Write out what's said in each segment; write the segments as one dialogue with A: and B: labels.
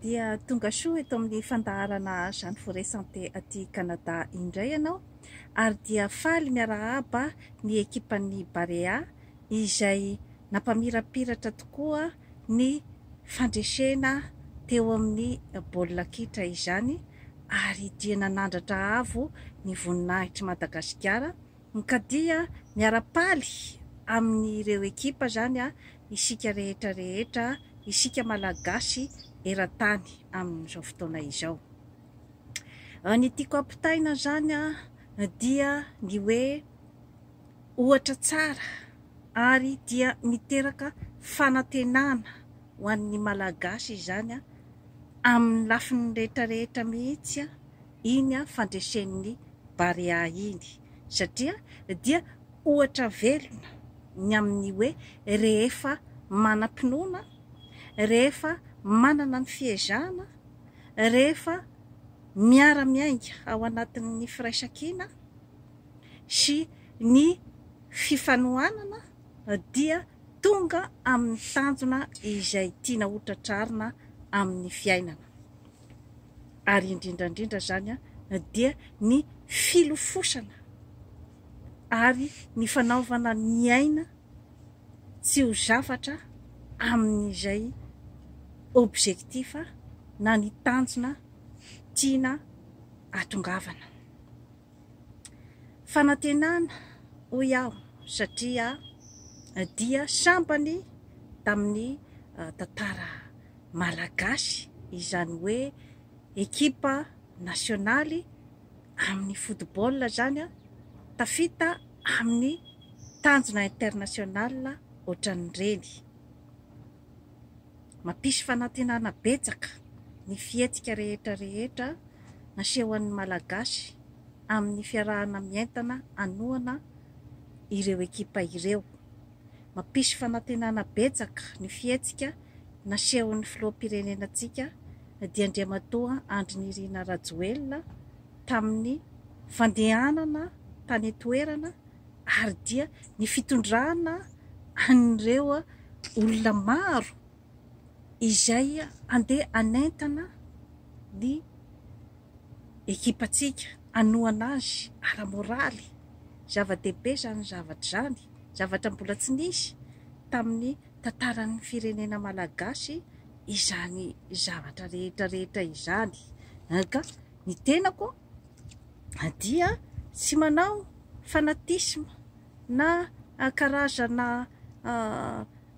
A: Dia tonga soa eto amin'ny fandaharana Jeanne Forêt Santé aty Canada indray ianao ary dia faly miarahaba ny ekipan'ny Barea izay nampamirapiratra tokoa ny fandresena teo amin'ny baolina kitra izany ary dia nanandratra avo ny voninahitr'i Madagasikara ka dia miara-paly amin'ireo ekipa izany isika rehetra rehetra, isika Malagasy eran-tany amin'izao fotoana izao. Ny tiako ampitaina izany dia ny hoe ohatra tsara ary dia miteraka fanantenana ho an'ny Malagasy izany amin'ny lafiny rehetra rehetra mihitsy iny fandresen'ny Barea iny satria dia ohatra velona ny amin'ny hoe rehefa manam-pinoana, rehefa manana ny fiezahana, rehefa miara-miainga ao anatin'ny firaisankina sy ny fifanohanana dia tonga amin'ny tanjona izay tiana hotratrarina amin'ny fiainana. Ary indrindra indrindra izany dia ny filofosana ary ny fanaovana ny aina tsy ho zavatra amin'izay objectif na ny tanjona tiana atongavana. Fanantenana hoy aho satria dia sambany tamin'ny tantara malagasy izany hoe ekipa nasionaly amin'ny football izany tafita amin'ny tanjona international ohatran'ireny. Mampisy fanantenana betsaka ny fihetsika rehetra rehetra nasehon'ny Malagasy amin'ny fiarahana mientana hanohana ireo ekipa ireo. Mampisy fanantenana betsaka ny fihetsika nasehon'ny filoham-pirenenantsika dia Andriamatoa Andry Nirina Rajoelina tamin'ny fandehanana tany an-toerana ary dia ny fitondrana an'ireo olona maro izay handeha hanentana ny ekipantsika, hanohana azy ara-moraly. Zava-dehibe izany zavatra izany, zavatra mbola tsy nisy tamin'ny tantaran'ny firenena malagasy izany zavatra rehetra rehetra izany. Ka ny tenako dia tsy manao fanatisme na karazana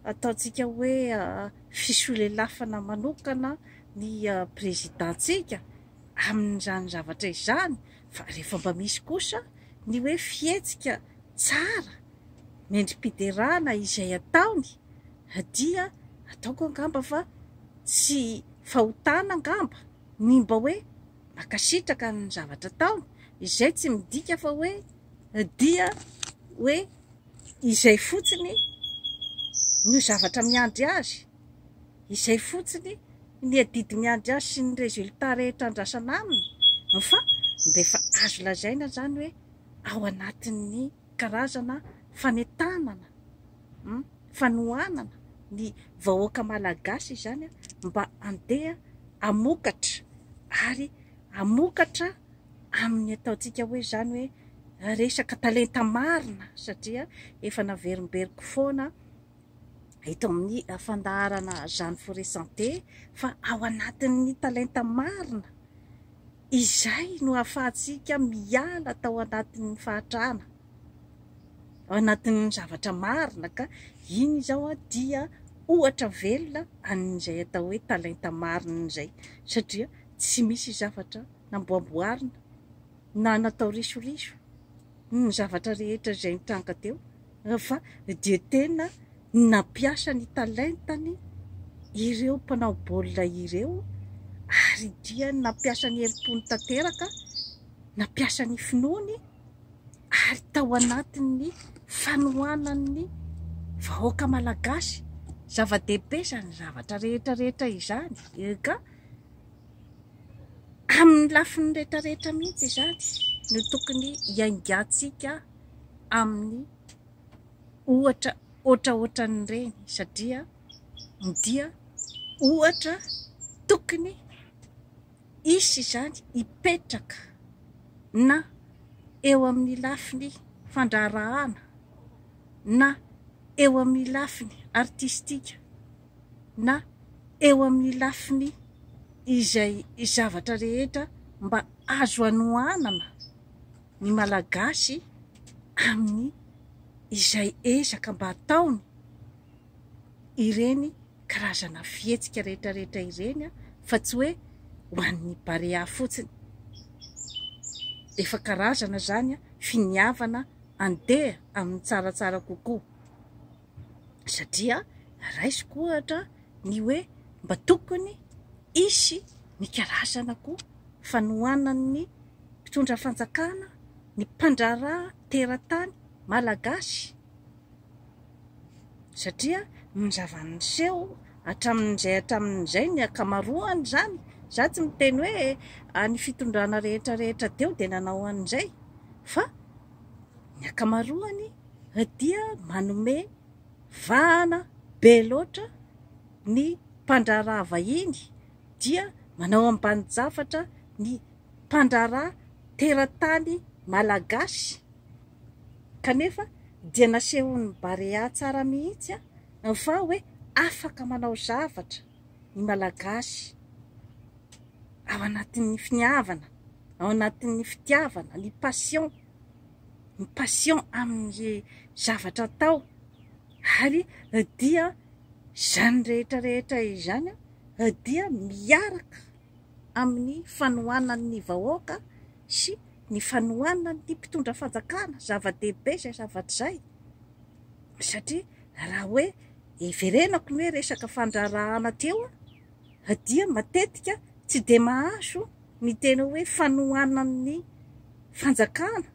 A: ataontsika hoe fisolelafana manokana ny président-tsika amin'izany zavatra izany fa rehefa mba misy kosa ny hoe fihetsika tsara mendri-piderana izay ataony dia ataoko angamba fa tsy fahotana angamba ny mba hoe mankasitraka ny zavatra ataony, izay tsy midika fa hoe dia hoe izay fotsiny no zavatra miandry azy, izay fotsiny ny adidy miandry azy sy ny résultat rehetra andrasana aminy fa mba efa azo lazaina izany hoe ao anatin'ny karazana fanentanana, fanohanana ny vahoaka malagasy izany mba handeha hamokatra ary hamokatra amin'ny ataontsika hoe izany hoe resaka talenta marina satria efa naverimberiko foana eto amin'ny fandaharana Jeanne Forêt Santé fa ao anatin'ny talenta marina izay no ahafahantsika miala tao anatin'ny fahatrana. ao anatin'ny zavatra marina ka iny izao dia ohatra velona an'izay atao hoe talenta marina izay satria tsy misy zavatra namboamboarina na natao risoriso ny zavatra rehetra izay nitranga teo fa dia tena nampiasa ny talentany ireo mpanao baolina ireo ary dia nampiasa ny herim-pony tanteraka, nampiasa ny finoany ary tao anatin'ny fanohanan'ny vahoaka malagasy. Zava-dehibe izany zavatra rehetra rehetra izany ka amin'ny lafiny rehetra rehetra mihitsy izany no tokony hiaingantsika amin'ny ohatra ohatraohatran'ireny satria dia ohatra. tokony hisy izany hipetraka na eo amin'ny lafiny fandraharahana na eo amin'ny lafiny artistika na eo amin'ny lafiny izay zavatra rehetra mba azo anohanana ny Malagasy amin'ny izay ezaka mba ataony ireny karazana fihetsika rehetra rehetra ireny fa tsy hoe ho an'ny Barea fotsiny. Efa karazana izany finiavana andeha amin'ny tsaratsara kokoa satria raisiko ohatra ny hoe mba tokony hisy ny karazana koa fanohanan'ny mpitondra fanjakana, ny mpandraharaha teratany malagasy satria ny zava-niseho hatramin'izay hatramin'izay ny ankamaroany izany, za tsy miteny hoe ny fitondrana rehetra rehetra teo dia nanao an'izay fa ny ankamaroany dia manome vahana be loatra ny mpandraharaha vahiny dia manao ambanin-javatra ny mpandraharaha teratany malagasy kanefa dia nasehon'ny Barea tsara mihitsy fa hoe afaka manao zavatra ny malagasy ao anatin'ny finiavana, ao anatin'ny fitiavana, ny passion, ny passion amin'ny zavatra atao ary dia izany rehetra rehetra izany dia miaraka amin'ny fanohanan'ny vahoaka sy ny fanohanan'ny mpitondra fanjakana, zava-dehibe izay zavatra izay satria raha hoe heverenako ny hoe resaka fandraharahana teo dia matetika tsy dia mahazo ny tena hoe fanohanan'ny fanjakana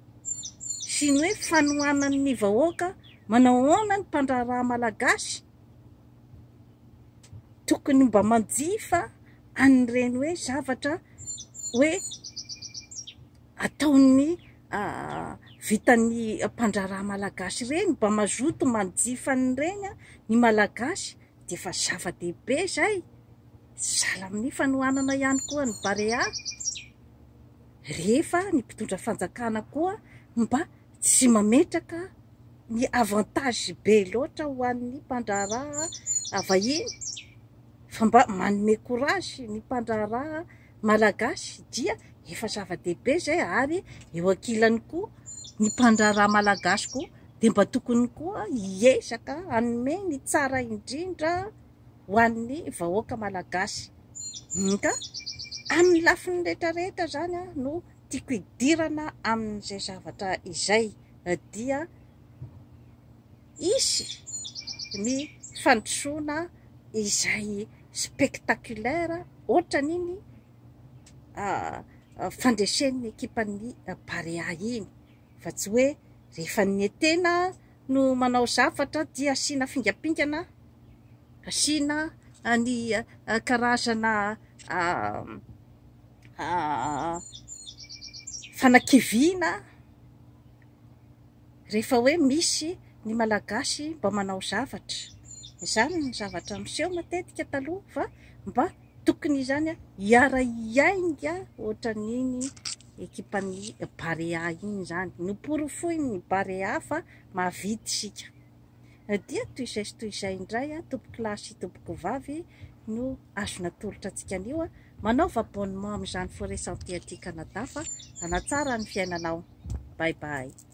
A: sy ny hoe fanohanan'ny vahoaka manao ahoana ny mpandraharaha malagasy tokony mba manjifa an'ireny hoe zavatra hoe ataon'ny vitan'ny mpandraharaha malagasy ireny, mba mazoto manjifa an'ireny ny malagasy dia efa zava-dehibe izay, sahala amin'ny fanohanana ihany koa ny Barea, rehefa ny mpitondra fanjakana koa mba tsy mametraka ny avantage be loatra ho an'ny mpandraharaha vahiny fa mba manome courage ny mpandraharaha malagasy dia efa zava-dehibe izay ary eo ankilany koa ny mpandraharaha malagasy koa dia mba tokony koa hiezaka hanome ny tsara indrindra ho an'ny vahoaka malagasy. Ka amin'ny lafiny rehetra rehetra izany no tiako hidirana amin'izay zavatra izay dia hisy ny fandrosoana izay spectaculaire ohatran'iny fandresen'ny ekipan'ny Barea iny fa tsy hoe rehefa ny tena no manao zavatra dia asiana fingampingana, asiana ny karazana fanakiviana rehefa hoe misy ny Malagasy mba manao zavatra. Izany ny zavatra miseho matetika taloha fa mba tokony izany hiara-hiainga ohatran'iny ekipan'ny Barea iny izany. Noporofoin'ny Barea fa mahavita isika. Dia toy izay sy toy izay indray tompokolahy sy tompokovavy no azo natolotra antsika anio. Manaova abonnement amin'izany Forêt Santé aty Canada fa hanatsara ny fiainanao. Bye bye.